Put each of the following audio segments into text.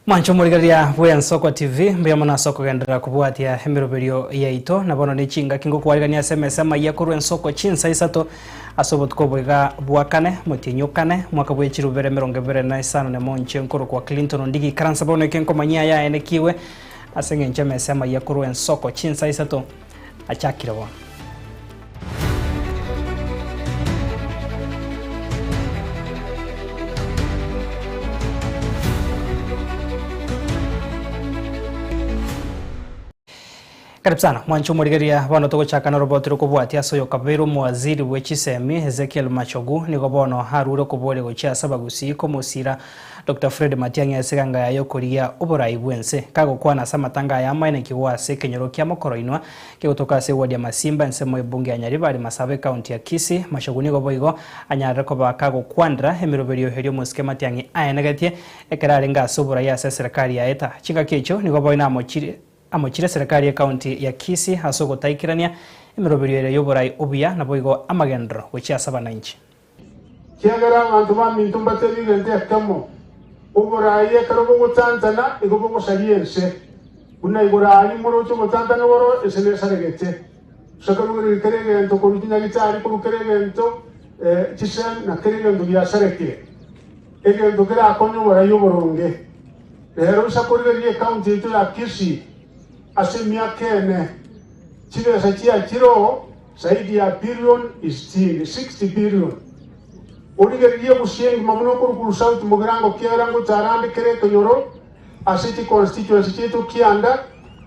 Mwanche omorigereria bw'Ensoko TV, mbuya mono ase okogenderera kobwatia emeroberio yaito. Na bono ne chingaki ngokwarigania ase emesa amayia korwa Ensoko chinsa isato ase obotuko obo iga bwa kane, motienyi o kane, mwaka bwe chirubere 25 nemo inche nkorokwa Clinton Ondigi. Ikaransa bono eke nkomanyia aya aenekigwe ase eng'encho emesa amayia korwa Ensoko chinsa isato achakire bono. Karibu sana mwanche omorigereria bono togochaka noroboti rokobwatia ase oyokabeire omowaziri bwe chisemi Ezekiel Machogu nigo bono arure okoboria gochia ase abagusii komosira Doctor Fred Matiang'i ase eganga yaye yokorigia oborai bwense. Kagokwana ase amatanga aya amaenekigwa ase ekenyoro kia Mokoroinwa kegotoka ase eward ya Masimba ensemo ebunge ya Nyaribari Masaba ecounty ya Kisii, Machogu nigo boigo anyarire koba kagokwanera emeroberio eria omosike Matiang'i aenegetie ekero arenge ase oborai ase eserekari yaye ta. Chingaki echio nigo boino amochire amochire eserekari ecounty ya Kisii ase ogotaikerania emeroberio eria yoborai obuya naboigo amagenderero gochia ase abananchi. Kiagera abanto baminto mbatebi egento ekemo, Oboraai ekero bogotantana igo bogosaria ense, buna igoro aaria moroche obotantani boro, ense nesaregete. Gose karugereria kera egento korwa chinyagitari, korwa kera egento chisemi, na kera egento giasarekire, egento kerakonye oborai oboronge. Rero insa korigereria ecounty yaito ya Kisii ase emiaka ene, chibesa chiachire Zaidi ya billion isitini, 60 billion. Origererie egusia engima buna okorwa South Mugirango kiagera ngocha arande kera ekenyoro ase chi constituency chiaito kianda,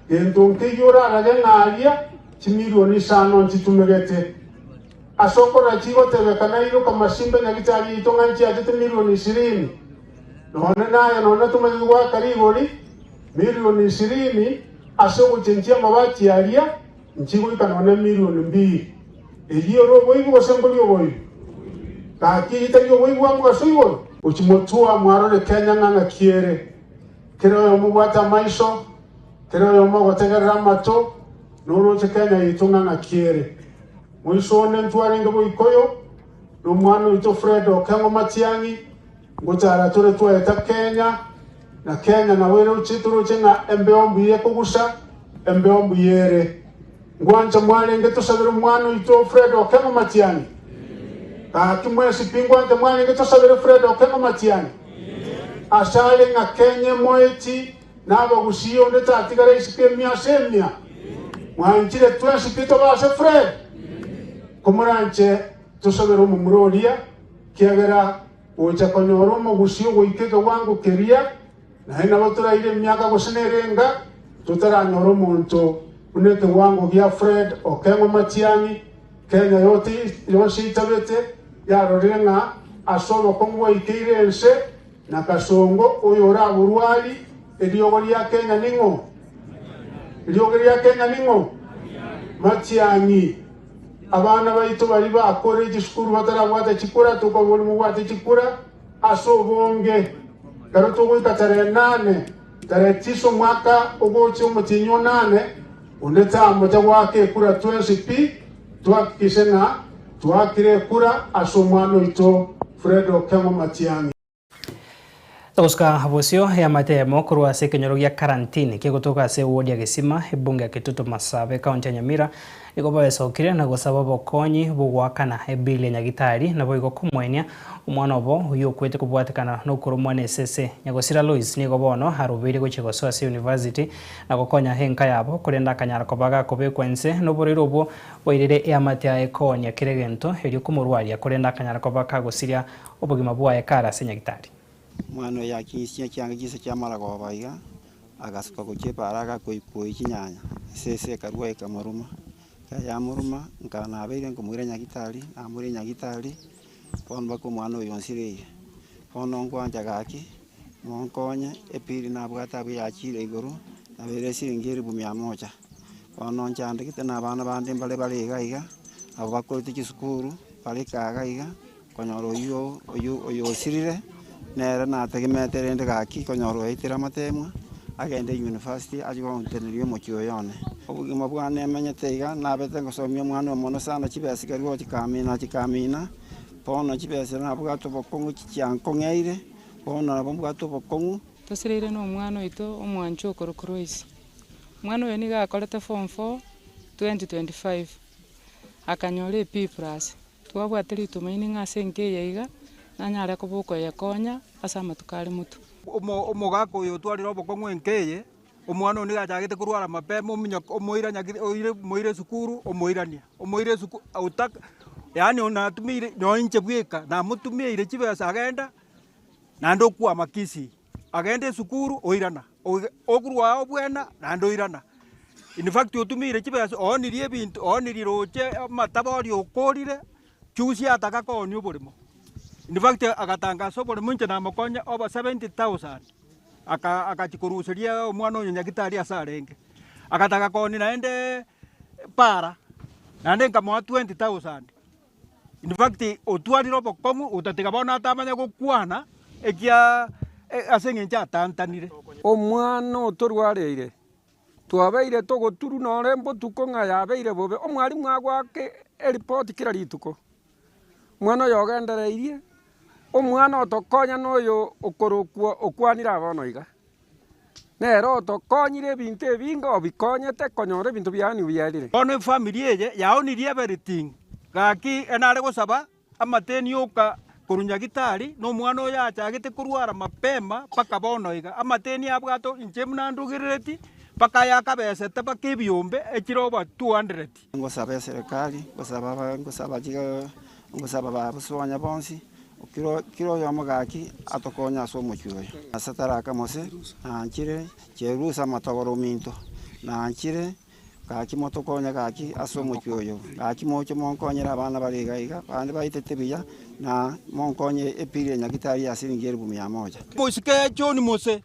gento nkeiyo orarage ng'a aria chimilioni isano nchitumegete. Ase okorora chigotebekana iroka masimba nyagitari yaito ng'a nchiachete milioni ishirini. Nonye naye nonye tomanyeti goaka rigori milioni ishirini ase ogochenchia amabati aria, Nchigoika nonya emilioni mbili. Eyio ore oboibi gose mbori oboibi? Gaki eyio tari oboibi bwa mogaso igoro? Gochimotua mwarore Kenya ng'a ng'aki ere. Kera oyomo obwate amaiso, kera oyomo ogotegerera amato, noroche Kenya yaito ng'a ng'aki ere. Moiso one ntwarenge Boikoyo, na omwana oito Fred Okeng'o Matiang'i, ngochara tore twaeta Kenya, na Kenya nabo eroche toroche ng'a embeo mbuya ekogusa, embeo mbuya ere. Ngwancha mwarenge tosabere omwana oito Fred Okeng'o Matiang'i? Gaki mwensi pi ngwancha mwarenge tosabere Fred Okeng'o Matiang'i? Asare ng'a Kenya emoeti na abagusii onde tatigara isiko emia ase emia. Mwanchire twensi pi tobe ase Fred? Komoranche tosabere omomura oria, kiagera gocha konyora omogusii ogoika ekewango keria, naende nabo toraire emiaka gose nerenga totaranyora omonto buna ekewango gia Fred Okeng'o Matiang'i, Kenya yonsi eitabete yarorire ng'a ase obokong'u bwaikeire ense na Kasongo oyo oraborwari eriogo ria Kenya ning'o? Eriogo ria Kenya ning'o? Matiang'i. Abana baito baria bakorire chisukuru batarabwata chikura, tokoboria mobwate chikura ase obonge. Ekero togoika tarehe nane, tarehe tisa omwaka ogocha omotienyi o nane, onde tamocha goaka ekura twensi pi, tohakikishe ng'a twaakire ekura ase omwana oito Fred Okeng'o Matiang'i. Togosuka bosio eamate eyemo korwa ase ekenyoro gia Karantini kegotoka ase ewodi ya Gesima, ebunge ya Kitutu Masaaba ekaunti ya Nyamira nigo baesokire na gosaba obokonyi bw'ogoakana ebili ya nyagitari naboigo komoenia omwana obo oyio okwete kobwatekana nokoromwa nesese. Nyagosira Lois nigo bono arobeire gochia gosoa ase university na gokonya enka yabo korende akanyara koba gakobekwa inse noborwaire obwo bwairire eamate aye koonia kera egento erio komorwaria korende akanyara koba kagosiria Obogima bwaye kare ase nyagitari. Omwana oyo akinsia chianga chinsa chia maragoba iga, agasuka gochia epaara agakoikoyia chinyanya, esese ekarua ekamoruma. Ekero yamoruma, nkaba nabeire nkomoira nyagitari, namoira nyagitari, bono mpaka omwana oyo onsireire. Bono nkwancha gaki, monkonye, epili nabwate abwo yachire igoro, nabeire esiringi elifu mia moja. Bono nchandegete na abana bande mbare bare iga iga, nabo bakorete chisukuru, bare iga iga. Konyora oyio oyio oyosirire, nere nategemeete rende gaki konyora oetire amatemwa, agende university achie gonteneria omochie oyo one. Obogima bwane emenyete iga, nabete ngosomia omwana omono sana chibesa ekerwa chikamina chikamina, bono chibesa nabwate obokong'u chiankong'eire, bono nabo mbwate obokong'u. Tosireire na omwana oito omwanchwa okorokwa Royce. Omwana oyo nigo akorete form four 2025, akanyora e B plus. Twabwate ritumaini ng'a ase enka eye iga, nanyare koba okoyekonya ase amatuko are motwe. Omogaka oyo otwarire obokong'u enka eye, omwana oyo nigo achagete korwara mapema ominyoka omoira nyagete oire omoire esukuru omoirania, omoire esuku otaka yaani onatumeire nonye inche bweka namotumeire chibesa agenda, naende okwama Kisii, agende esukuru oirana, oige okorwa aa obwena naende oirana. In fact otumeire chibesa oonirie ebinto oonirie roche amataba oria okorire, chusi ataka koonia oboremo. In fact agatangasa oboremo inche namokonya over 70,000 aka agachia koruseria omwana oyo nyagitari ase arenge. Agataka koonia naendeee para, naende nkamoa 20,000. In fact otwarire obokong'u otatiga bono atamanya gokwana ekia ase eng'encho atantanire. Omwana otorwareire, twabeire togoturu nore mbotuko ng'a yabeire bobe, omwalimu agoake eripoti kera rituko. Omwana oyo ogendereirie, omwana otokonya noyo okorokwa okwanire aa bono iga. Nere otokonyire ebinto ebinge obikonyete konyora ebinto biane biarire. Bono efamiri eye yaonirie everything gaki enare gosaba amateni oka korwa nyagitari na omwana oyo achagete korwara mapema mpaka bono iga. Amateni abwate inche buna ndugerereti mpaka aya akabesete mpaka ebiombe echire over 200. Ngosaba eserekari, ngosaba aba ngosaba chiga ngosaba babusonya bonsi, kiro kira oyomo gaki atokonye ase omochie oyo. Ase taraka mose, nanchire cherusa amatogoro ominto, nanchire gaki motokonye gaki ase omochie oyo, gaki moche monkonyere abana bare iga iga, bande baitete buya, na monkonye epili ya nyagitari ya siringi elifu mia moja. Omosike John Mose,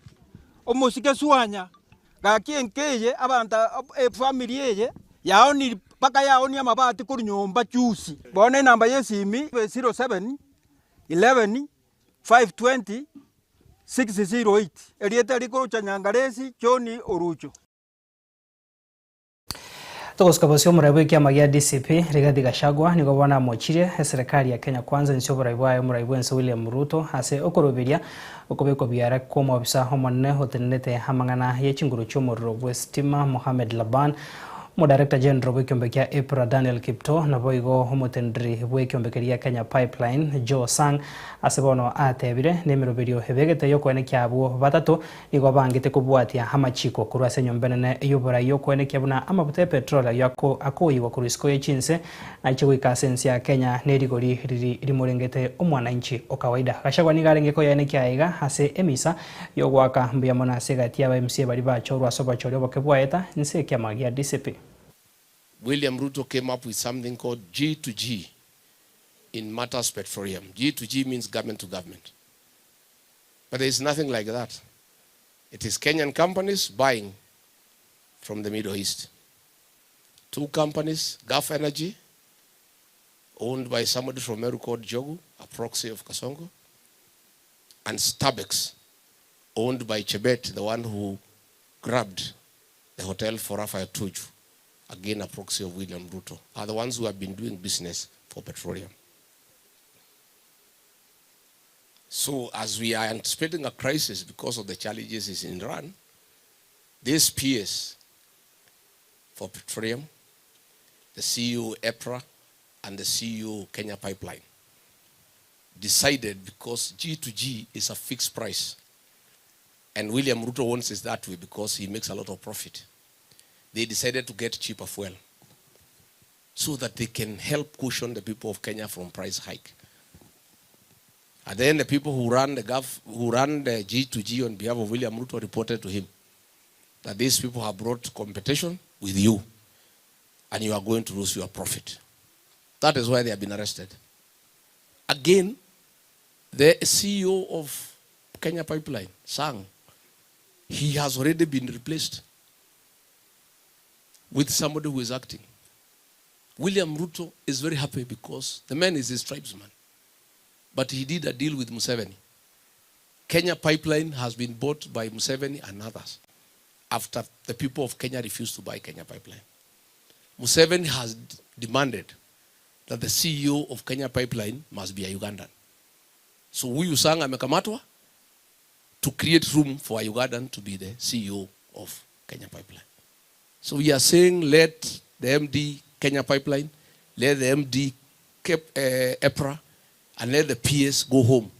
omosike Swanya, Gaki enka eye abanto efamiri eye yaoniri mpaka yaonia amabati korwa nyomba juzi. Bono enamba ya esimi 07 11 520 608 erieta rikorocha Nyangaresi John Orucho. Togosuka bosio omorai bw'ekiama gia DCP, Rigathi Gachagua, nigo bono amochirie eserekari ya Kenya Kwanza inse oborai bwaye omorai bw'ense William Ruto ase okoroberia okobekwa biara kw'omobisa omonene otenenete amang'ana ye chinguru chi'omorero bw'esitima Mohamed Laban, Omodirector General bw'ekiombe kia EPRA Daniel Kiptoo naboigo omoteneneri bw'ekiombe keria Kenya Pipeline Joe Sang ase bono atebire nemeroberio ebegete y'okoenekia abwo batato Nigo bangete kobwatia amachiko korwa ase enyomba enene y'oborai y'okoenekia buna amafuta e petroli ayio akoyigwa korwa isiko ye chinse aiche goika ase ense ya Kenya ne rigori riri rimorengete omwananchi o kawaida. Gachagua nigo arenge koyaenekia aiga ase emisa y'ogoaka mbuya mono ase egati y'aba MCA baria bachorwa ase obochori oboke bwaeta inse y'ekiama gia DCP. William Ruto came up with something called G to G in matters petroleum. G to G means government to government. But there is nothing like that. It is Kenyan companies buying from the Middle East. Two companies, Gulf Energy, owned by somebody from Meru called Jogu, a proxy of Kasongo, and Stabex, owned by Chebet, the one who grabbed the hotel for Raphael Tuju, again a proxy of William Ruto, are the ones who have been doing business for petroleum. So as we are anticipating a crisis because of the challenges in Iran, this PS for petroleum, the CEO EPRA, and the CEO Kenya Pipeline decided because G2G is a fixed price, and William Ruto wants it that way because he makes a lot of profit. They decided to get cheaper fuel so that they can help cushion the people of Kenya from price hike. And then the people who run the Gulf, who run the G2G on behalf of William Ruto reported to him that these people have brought competition with you and you are going to lose your profit. That is why they have been arrested. Again, the CEO of Kenya Pipeline, Sang, he has already been replaced with somebody who is acting. William Ruto is very happy because the man is his tribesman. But he did a deal with Museveni. Kenya Pipeline has been bought by Museveni and others after the people of Kenya refused to buy Kenya Pipeline. Museveni has demanded that the CEO of Kenya Pipeline must be a Ugandan. So huyu Sang amekamatwa. to create room for a Ugandan to be the CEO of Kenya Pipeline. So we are saying let the MD Kenya Pipeline, let the MD EPRA, and let the PS go home.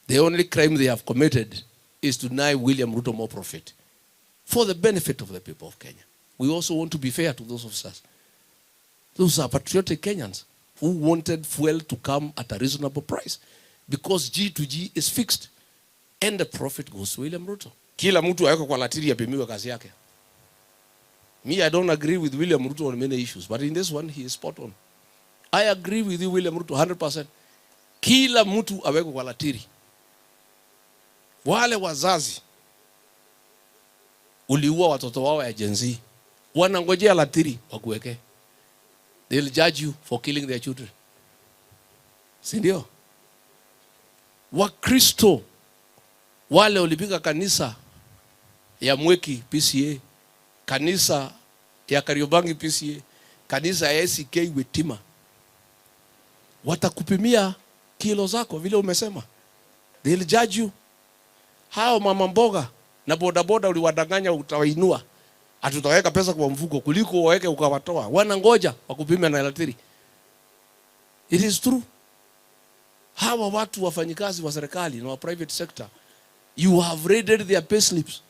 The only crime they have committed is to deny William Ruto more profit for the benefit of the people of Kenya. We also want to be fair to those officers. Those are patriotic Kenyans who wanted fuel to come at a reasonable price because G to G is fixed and the profit goes to William Ruto. Kila mtu awekwe kwa ratili apimiwe kazi yake. Me, I don't agree with William Ruto on many issues, but in this one he is spot on. I agree with you, William Ruto, 100%. Kila mtu awekwe kwa ratili. Wale wazazi uliua watoto wao ya Gen Z wanangojea ratili wakuweke. They'll judge you for killing their children. Si ndio? Wakristo wale ulipiga kanisa ya Mweki PCEA, kanisa ya Kariobangi PCEA, kanisa ya ACK Witima, watakupimia kilo zako vile umesema. They'll judge you. Hao mama mboga na bodaboda uliwadanganya utawainua, hatutaweka pesa kwa mfuko kuliko waweke ukawatoa. Wanangoja wakupime na ratili. It is true. Hawa watu wafanyikazi wa serikali na wa private sector, you have raided their payslips.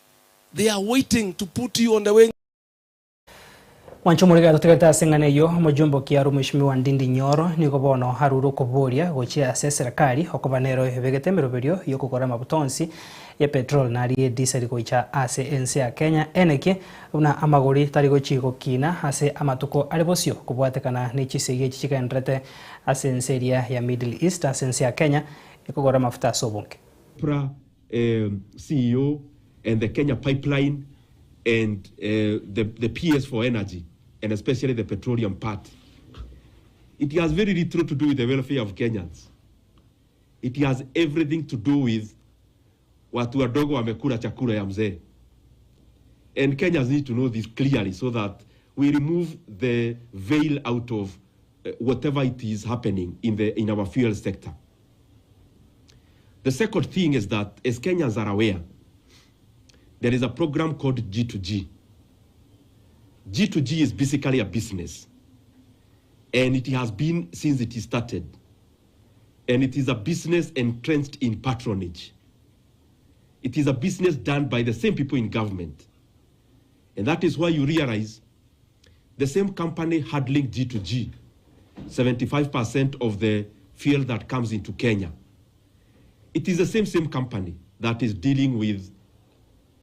They are waiting to put you on the way. Mwancho moriga tutigete ase eng'ana eywo omojumbe o Kiaru Mheshimiwa Ndindi Nyoro nigo bono arure okoboria gochia ase eserekari okoba nero ebegete emeroberio ya okogora amabuta onsi ya petrol nari diesel goicha ase ense ya Kenya eneke buna amagori tari gochi gokina ase amatuko are bosio kobwatekana na chisegi echi chigenderete ase ense eria ya Middle East ase ense ya Kenya ekogora amafuta ase obonge. EPRA CEO and the Kenya Pipeline and the PS for energy, and especially the petroleum part. It has very little to do with the welfare of Kenyans. It has everything to do with watu wadogo wamekula chakula ya mzee. And Kenyans need to know this clearly so that we remove the veil out of whatever it is happening in our fuel sector. The second thing is that, as Kenyans are aware, there is a program called G2G. G2G is basically a business, and it has been since it started. And it is a business entrenched in patronage. It is a business done by the same people in government. And that is why you realize the same company handling G2G, 75% of the fuel that comes into Kenya. It is the same company that is dealing with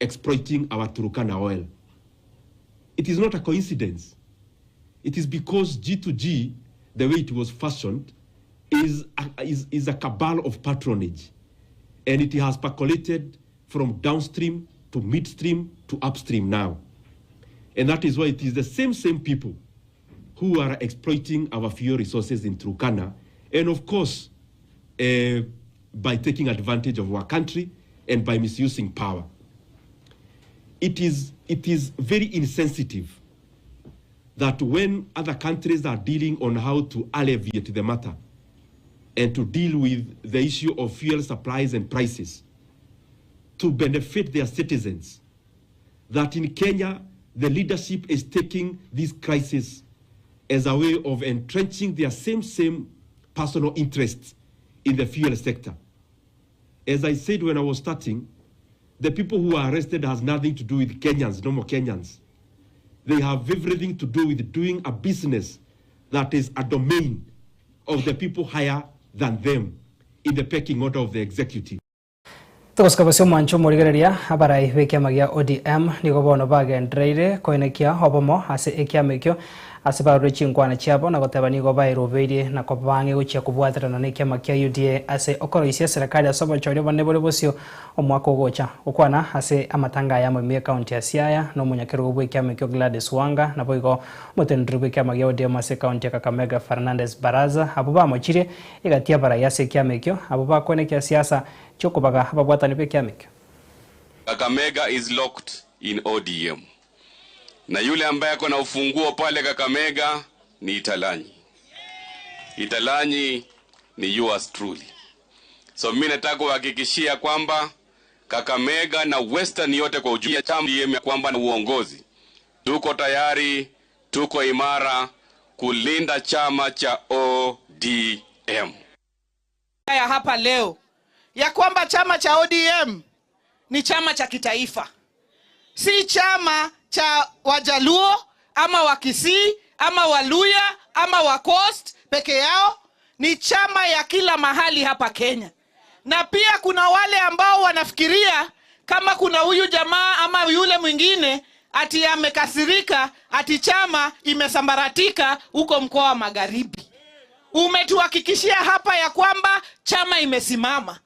exploiting our Turkana oil. It is not a coincidence. It is because G2G, the way it was fashioned, is a cabal of patronage. And it has percolated from downstream to midstream to upstream now. And that is why it is the same people who are exploiting our fuel resources in Turkana. And of course, by taking advantage of our country and by misusing power. It is very insensitive that when other countries are dealing on how to alleviate the matter and to deal with the issue of fuel supplies and prices to benefit their citizens, that in Kenya, the leadership is taking this crisis as a way of entrenching their same personal interests in the fuel sector. As I said when I was starting, the people who are arrested has nothing to do with Kenyans, no more Kenyans. They have everything to do with doing a business that is a domain of the people higher than them in the pecking order of the executive. Togosika bosio omwancho omorigereria abarai ba ekiama gia ODM nigo bono bagendereire koenekia obomo ase ekiama ekio ase barure chinkwana chiabo na goteba nigo baerobeirie na kobange gochia kobwaterana na ekiama kia UDA ase okoroisia serikali ase obochori obonene bore bosio omwaka ogocha gokwana ase amatanga aya moime ekaunti ya Siaya na omonyakerogo bwa ekiama ekio Gladys Wanga nabo igo omoteneneri bwa ekiama gia ODM ase ekaunti ya Kakamega Fernandez Baraza abo bamochirie egati abarai ase ekiama ekio abo bakoenekia siasa chiokobaga ababwatani ba ekiama ekio. Kakamega is locked in ODM. Na yule ambaye ako na ufunguo pale Kakamega ni Italanyi. Italanyi ni yours truly. So mimi nataka kuhakikishia kwamba Kakamega na Western yote kwa ujumla, chama ODM ya kwamba na uongozi tuko tayari, tuko imara kulinda chama cha ODM. Ya hapa leo ya kwamba chama cha ODM ni chama cha kitaifa, si chama cha Wajaluo ama Wakisii ama Waluya ama wa Coast peke yao. Ni chama ya kila mahali hapa Kenya. Na pia kuna wale ambao wanafikiria kama kuna huyu jamaa ama yule mwingine ati amekasirika ati chama imesambaratika huko mkoa wa Magharibi. Umetuhakikishia hapa ya kwamba chama imesimama,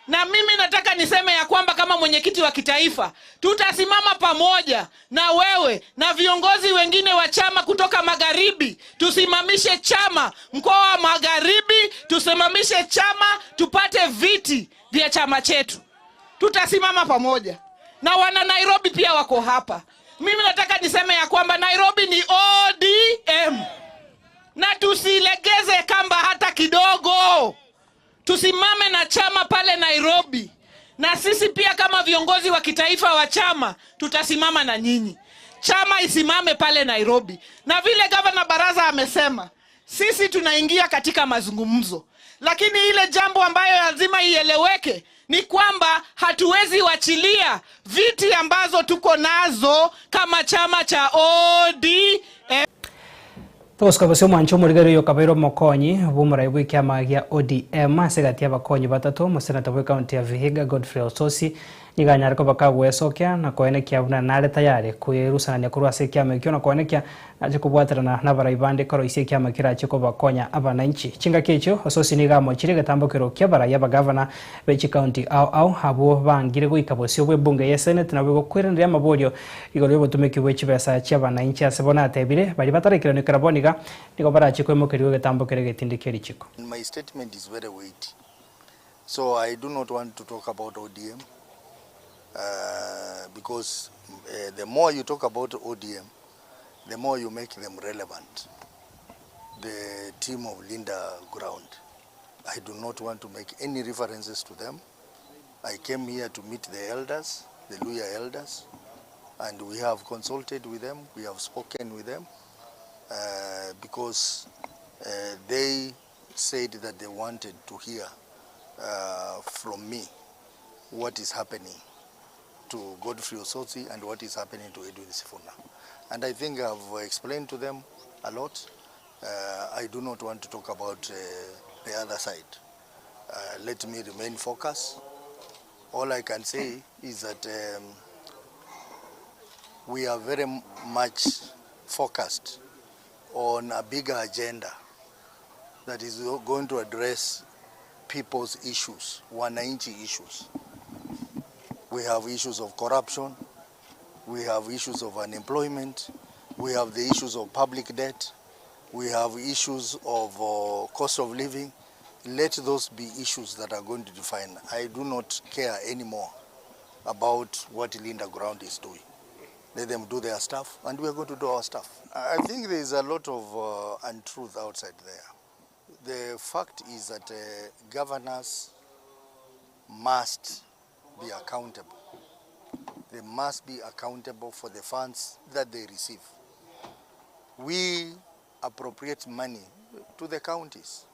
na mimi nataka niseme ya kwamba kama mwenyekiti wa kitaifa tutasimama pamoja na wewe na viongozi wengine wa chama kutoka Magharibi, tusimamishe chama mkoa wa Magharibi, tusimamishe chama tupate viti vya chama chetu. Tutasimama pamoja na wana Nairobi pia wako hapa. Mimi nataka niseme ya kwamba Nairobi ni ODM na tusilegeze kamba hata kidogo. Tusimame na chama pale Nairobi, na sisi pia kama viongozi wa kitaifa wa chama tutasimama na nyinyi. Chama isimame pale Nairobi, na vile Gavana Baraza amesema, sisi tunaingia katika mazungumzo, lakini ile jambo ambayo lazima ieleweke ni kwamba hatuwezi wachilia viti ambazo tuko nazo kama chama cha ODM. Togosuka gose omwancho omorigari oyo okabeire omokonyi bwa omorai bwa ekiama gia ODM ase egati ya abakonyi batato omoseneta bwa ekaunti ya Vihiga Godfrey Osotsi nigo anyare koba kagwesokia na koenekia buna nare tayari kwerusanania korwa ase ekiama ekio na koenekia nache kobwaterana na abarai bande koroisia ekiama kerache kobakonya abananchi. Chingaki echio Osotsi nigo amochire egetambokero kia abarai abagavana be chikaunti ao ao abwo bangire goika bosio bwa ebunge ya esenate nabo gokwereneria amaborio igoro ya obotumeki bwa chibesa chia abananchi ase bono atebire bari batarekeranekera boniga nigo barache kwemokeria egetambokero egetindi kia richiko. My statement is very weighty, so I do not want to talk about ODM because the more you talk about ODM, the more you make them relevant. The team of Linda Ground. I do not want to make any references to them. I came here to meet the elders, the Luhya elders, and we have consulted with them, we have spoken with them, because they said that they wanted to hear from me what is happening to Godfrey Osotsi and what is happening to Edwin Sifuna. And I think I've explained to them a lot. I do not want to talk about the other side. Let me remain focused. All I can say is that we are very much focused on a bigger agenda that is going to address people's issues, wananchi issues. We have issues of corruption, we have issues of unemployment, we have the issues of public debt, we have issues of cost of living. Let those be issues that are going to define. I do not care anymore about what Linda Ground is doing. Let them do their stuff, and we are going to do our stuff. I think there is a lot of untruth outside there. The fact is that governors must be accountable. They must be accountable for the funds that they receive. We appropriate money to the counties.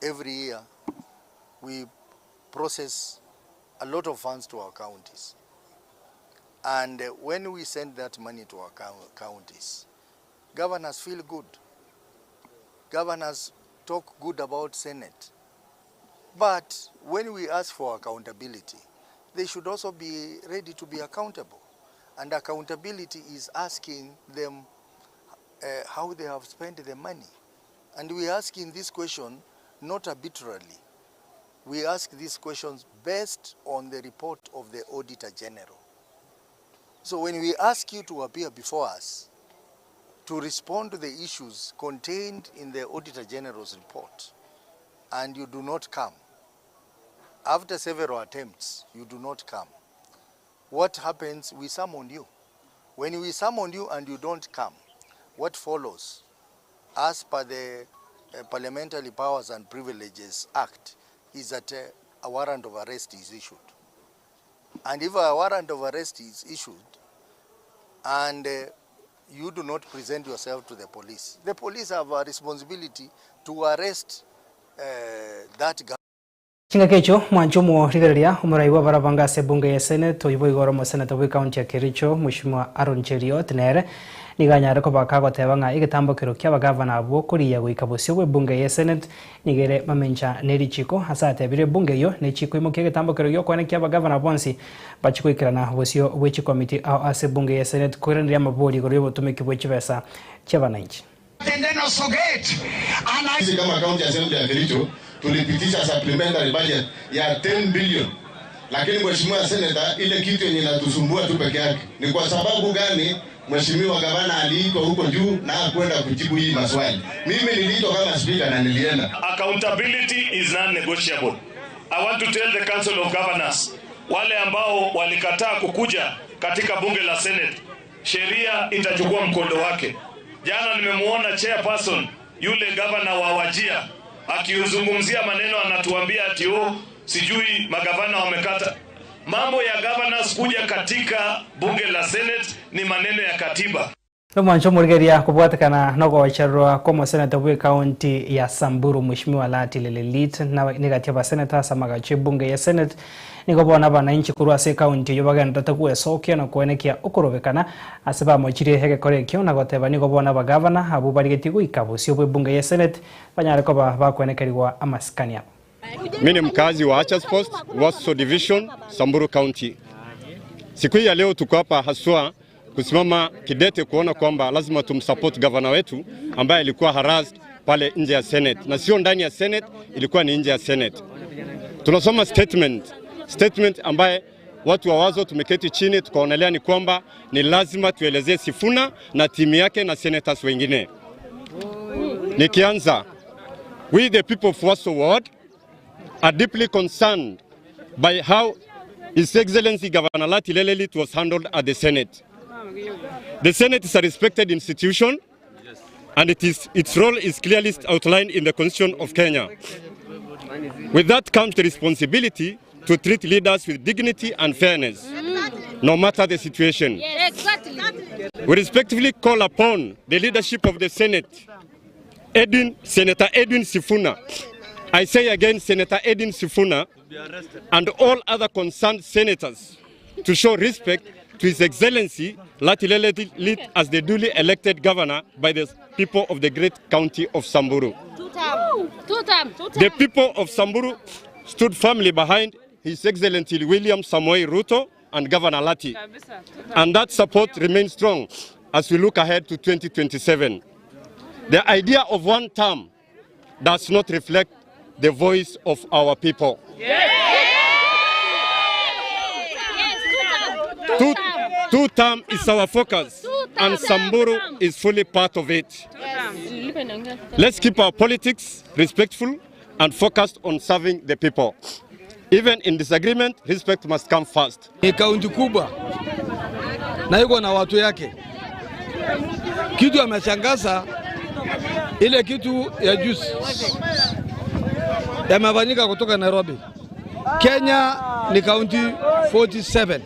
Every year, we process a lot of funds to our counties. And when we send that money to our counties, governors feel good. Governors talk good about Senate. But when we ask for accountability, they should also be ready to be accountable. And accountability is asking them how they have spent the money. And we are asking this question not arbitrarily. We ask these questions based on the report of the Auditor General. So when we ask you to appear before us to respond to the issues contained in the Auditor General's report, and you do not come, after several attempts, you do not come, what happens? We summon you. When we summon you and you don't come, what follows? As per the Parliamentary Powers and Privileges Act, is that a warrant of arrest is issued. And if a warrant of arrest is issued and you do not present yourself to the police, the police have a responsibility to arrest that governor. Chingaki echio mwanche omorigereria omorai bw'abarabanga ase ebunge ye Senate oyio boigo ore omoseneta bw'ecounty ya Kericho Mweshimiwa Aaron Cheruiyot nere nigo anyare koba kagoteba ng'a egetambokero ki'abagavana abwo korigia goika bosio bw'ebunge ye Senate nigo ere mamencha ne richiko ase atebire ebunge eyio nechikoimokia egetambokero gi'okoenekia abagavana bonsi bachie goikerana bosio bwe chikomiti ao ase ebunge ye Senate koiraneria amabori igoro y'obotomeki bwe chibesa chi'abananchi. Sisi kama county assembly ya Kericho tulipitisha supplementary budget ya 10 billion, lakini mheshimiwa senator, ile kitu yenye inatusumbua tu peke yake ni kwa sababu gani mheshimiwa gavana aliitwa huko juu na hakwenda kujibu hii maswali. Mimi niliitwa kama speaker na nilienda. Accountability is non-negotiable. I want to tell the Council of Governors, wale ambao walikataa kukuja katika bunge la Senate, sheria itachukua mkondo wake. Jana nimemuona chairperson yule gavana wa Wajir akizungumzia maneno, anatuambia ati oh, sijui magavana wamekata. Mambo ya governors kuja katika bunge la Senate ni maneno ya katiba. Nomwancho omorigereria kobwatekana nogochererwa kw'omoseneta bw'ecounty ya Samburu Mweshimiwa Lati Lelelit negati abaseneta ase amagacho ebunge ya Senate nigo bono abananchi korwa ase ecounty eyio bagenderete gwesokia na koenekia okorobekana ase bamochirie egekora ekio na goteba nigo bono abagavana abwo barigetie goika bosio bw'ebunge ya Senate banyare koba bakoenekerigwa amasikani abo. Mimi ni mkazi wa Archers Post, Waso Division, Samburu County. Siku hii ya leo tuko hapa haswa kusimama kidete kuona kwamba lazima tumsupport gavana wetu ambaye alikuwa harassed pale nje ya Senate, na sio ndani ya Senate, ilikuwa ni nje ya Senate. Tunasoma statement ambaye watu wa Wazo tumeketi chini tukaonelea ni kwamba ni lazima tuelezee Sifuna na timu yake na senators wengine. Nikianza, we the people of Waso Ward are deeply concerned by how His Excellency Governor Lati Lelelit was handled at the Senate. The Senate is a respected institution and its role is clearly outlined in the Constitution of Kenya. With that comes the responsibility to treat leaders with dignity and fairness, no matter the situation. We respectfully call upon the leadership of the Senate, Senator Edwin Sifuna. I say again, Senator Edwin Sifuna and all other concerned senators to show respect to His Excellency Lati Lelelit as the duly elected governor by the people of the great county of Samburu. The people of Samburu stood firmly behind His Excellency William Samoei Ruto and Governor Lati. And that support remains strong as we look ahead to 2027. The idea of one term does not reflect the voice of our people. Two term is our focus, and Samburu is fully part of it. Let's keep our politics respectful and focused on serving the people. Even in disagreement, respect must come first. Ni kaunti kubwa na iko na watu yake. Kitu ameshangaza ile kitu ya juzi yamefanyika kutoka Nairobi. Kenya ni kaunti 47.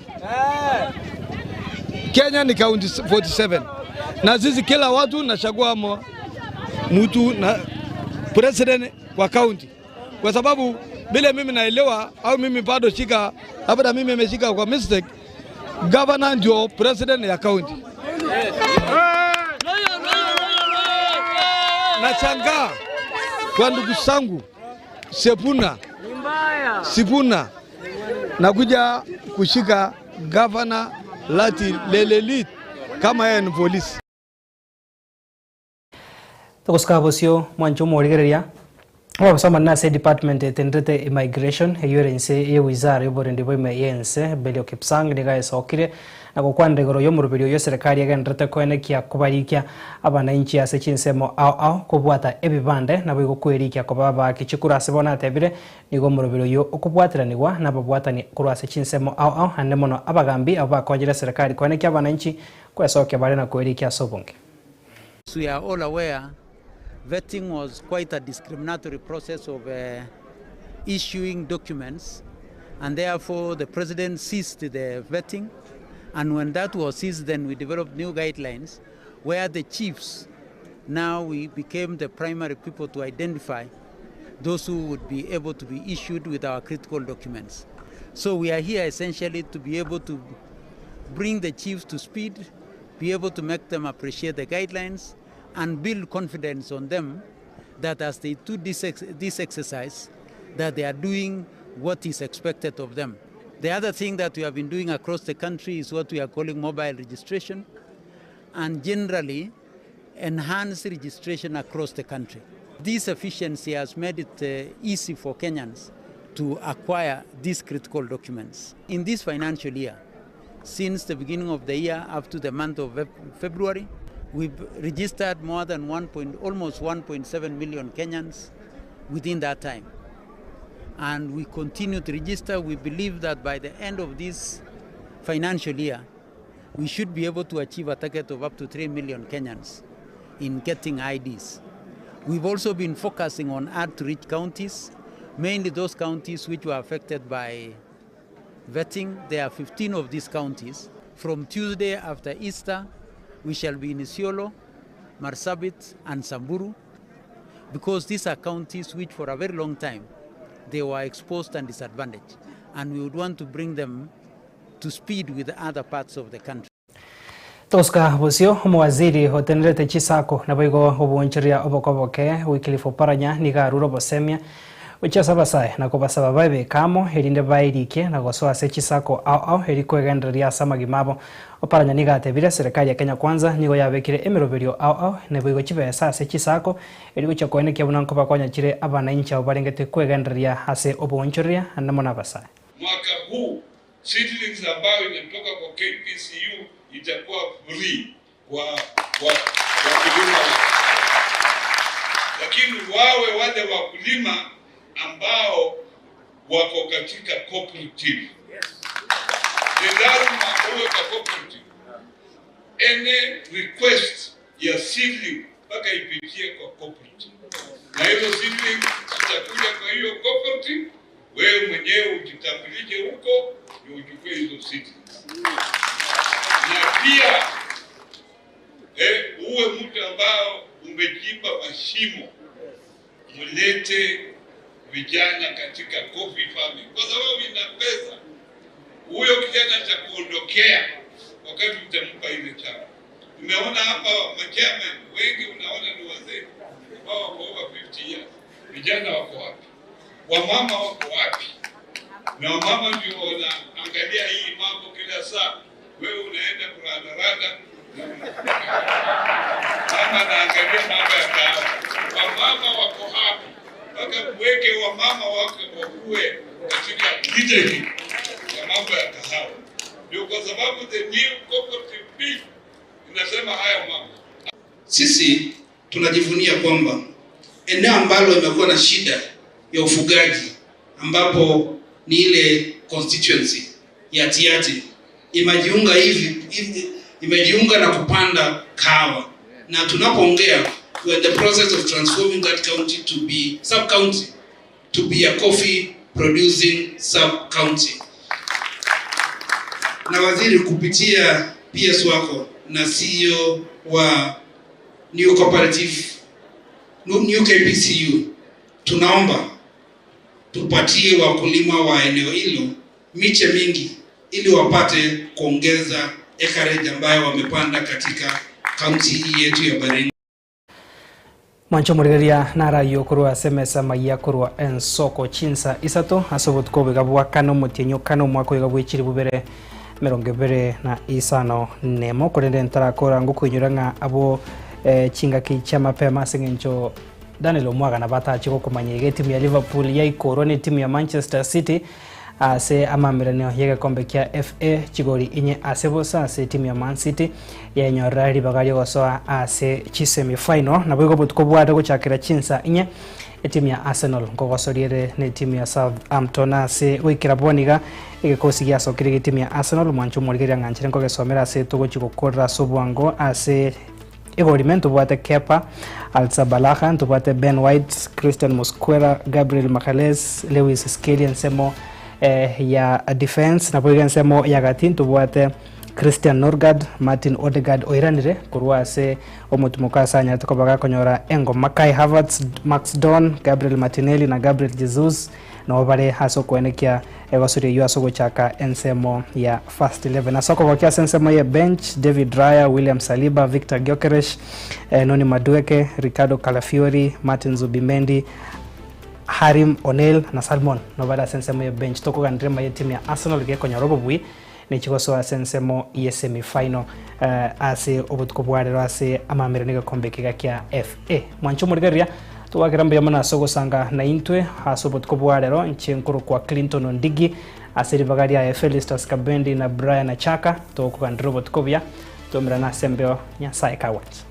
Kenya ni kaunti 47. Na sisi kila watu nachagua mtu na president kwa kaunti. Kwa sababu bila mimi naelewa au mimi bado shika, labda mimi nimeshika kwa mistake, governor ndio president ya kaunti. Nashangaa kwa ndugu zangu Sifuna nakuja kushika governor Lati Lelelit kama yeye ni polisi. Togosika bosio mwancho omorigereria obosoma nase department etenderete immigration eywo ere inse ye wizara y'oborendi bwa ime y'ense Belio Kipsang niga esokire na gokwanera igoro y'omoroberi oyo serikali egenderete koenekia kobarikia abananchi ase chinsemo ao ao kobwata ebibande nabo igokwerikia koba baki chikura ase bono atebire nigo omoroberi oyo okobwateranigwa nababwatani korwa ase chinsemo ao ao ande mono abagambi abo bakonyire serikali koenekia abananchi kwesokia bare na kwerikia ase obonge. We are all aware vetting was quite a discriminatory process of issuing documents And therefore, the president ceased the vetting. And when that was ceased, then we developed new guidelines where the chiefs now we became the primary people to identify those who would be able to be issued with our critical documents. So we are here essentially to be able to bring the chiefs to speed, be able to make them appreciate the guidelines, and build confidence on them that as they do this, ex this exercise, that they are doing what is expected of them. The other thing that we have been doing across the country is what we are calling mobile registration and generally enhanced registration across the country. This efficiency has made it uh, easy for Kenyans to acquire these critical documents. In this financial year, since the beginning of the year up to the month of February, we've registered more than 1 point, almost 1.7 million Kenyans within that time. And we continue to register. We believe that by the end of this financial year, we should be able to achieve a target of up to 3 million Kenyans in getting IDs. We've also been focusing on hard-to-reach counties, mainly those counties which were affected by vetting. There are 15 of these counties. From Tuesday after Easter, we shall be in Isiolo, Marsabit, and Samburu, because these are counties which for a very long time they were exposed and disadvantaged. And we would want to bring them to speed with other parts of the country. Tosca bosio omowaziri otenerete chisako naboigo obonchoria obokoboke Wycliffe Oparanya nigo arure obosemia gochia ase abasae na kobasaba babeke amo erinde baerikie na gosoa ase chisako ao ao eri kwegendereria ase amagima abo. Oparanya nigo atebire serikali ya Kenya Kwanza nigo yabekire emeroberio ao ao naboigo chibesa ase chisako eri gochia koenekia buna nkobakonya chire abanainchi abwo barengete kwegendereria ase oboonchoreria ande mono abasae. Mwaka huu seedlings ambayo inatoka kwa KPCU itakuwa free kwa wakulima wa lakini wawe wale wakulima ambao wako katika cooperative. Ni lazima uwe kwa cooperative. Any request ya seedling mpaka ipitie kwa cooperative, na hizo seedling zitakuja kwa hiyo cooperative. Wewe mwenyewe ujitambulishe huko ndio uchukue hizo seedlings, na pia eh, uwe mtu ambao umechimba mashimo, mlete vijana katika coffee farming kwa sababu ina pesa. Huyo kijana atakuondokea wakati utampa ile chama. Tumeona hapa machairman wengi, unaona ni wazee ambao wako over 50 years. Vijana wako wapi? Wamama wako wapi? Na wamama ndio wanaangalia hii mambo kila saa. Wewe unaenda kurandaranda, mama anaangalia mambo ya kahawa. Wamama wako wapi? Mpaka kuweke wamama wake wakuwe katika leadership ya mambo ya kahawa, ndio kwa sababu the new cooperative bill inasema haya mambo. Sisi tunajivunia kwamba eneo ambalo imekuwa na shida ya ufugaji ambapo ni ile constituency ya Tiaty imejiunga hivi, hivi imejiunga na kupanda kahawa, na tunapoongea we are in the process of transforming that county to be sub county to be a coffee producing sub county. Na waziri, kupitia PS wako na CEO wa New Cooperative New KPCU, tunaomba tupatie wakulima wa eneo hilo miche mingi ili wapate kuongeza acreage ambayo wamepanda katika kaunti hii yetu ya Baringo. Mwanche omorigereria narayio korwa ase emesa amayia korwa ensoko chinsa isato ase obotuko oboiga bwa kane omotienyi o kane omwaka oiga bwe chilifu bibere emerongo ebere na isano nemo korende ntarakora ngokoinyora ng'a abwo eh, chingaki chiamapema ase eng'encho Daniel Omwaga nabo atache gokomanya iga etimu ya Liverpool yaikorwa na etimu ya Manchester City ase amameranio y'egekombe kia FA chigori inye ase bosa ase etimu ya Man City yenyorera ribaga riogosoa ase chisemi final. Naboigo obotuko bware gochakera chinsa inye etimu ya Arsenal nkogosoria ere na etimu ya Southampton ase goikera bono iga egekosi giasokire gi'etimu ya Arsenal mwanche omorigereria ng'a nchere nkogesomera ase togochi gokorera ase obwango ase Egorime ntobwate Kepa Arrizabalaga, ntobwate Ben White, Christian Mosquera, Gabriel Magalhaes, Lewis Skelly ensemo ya defense. Naboigo ensemo ya gati ntobwate Christian Norgaard, Martin Odegaard oiranire korwa ase omotimoko ase anyarete koba gakonyora engoma, Kai Havertz, Max Doorn, Gabriel Martinelli na Gabriel Jesus nabo bare ase okoenekia egosori eyio ase ogochaka ensemo ya first 11. Ase okogokia ase ensemo ye bench, David Raya, William Saliba, Victor Gyokeres, Noni Madueke, Riccardo Calafiori, Martin Zubimendi, Harim O'Neil na Salmon nabo bare ase ensemo ye bench. Tokoganera emo y'etimu ya Arsenal gekonyora obobui nechigosoa ase ensemo ye semi final ase obotuko bwa rero ase amamera negekombe ekiga kia FA. Mwanche omorigereria, togwakera mbuya mono ase ogosanga naintwe ase obotuko bwa rero. Inche nkorokwa Clinton Ondigi ase ribaga riaye Felistus Kabendi na Brian Achaka togokoganderera obotuko obuya. Tomerane ase embeo Nyasae kagwancha.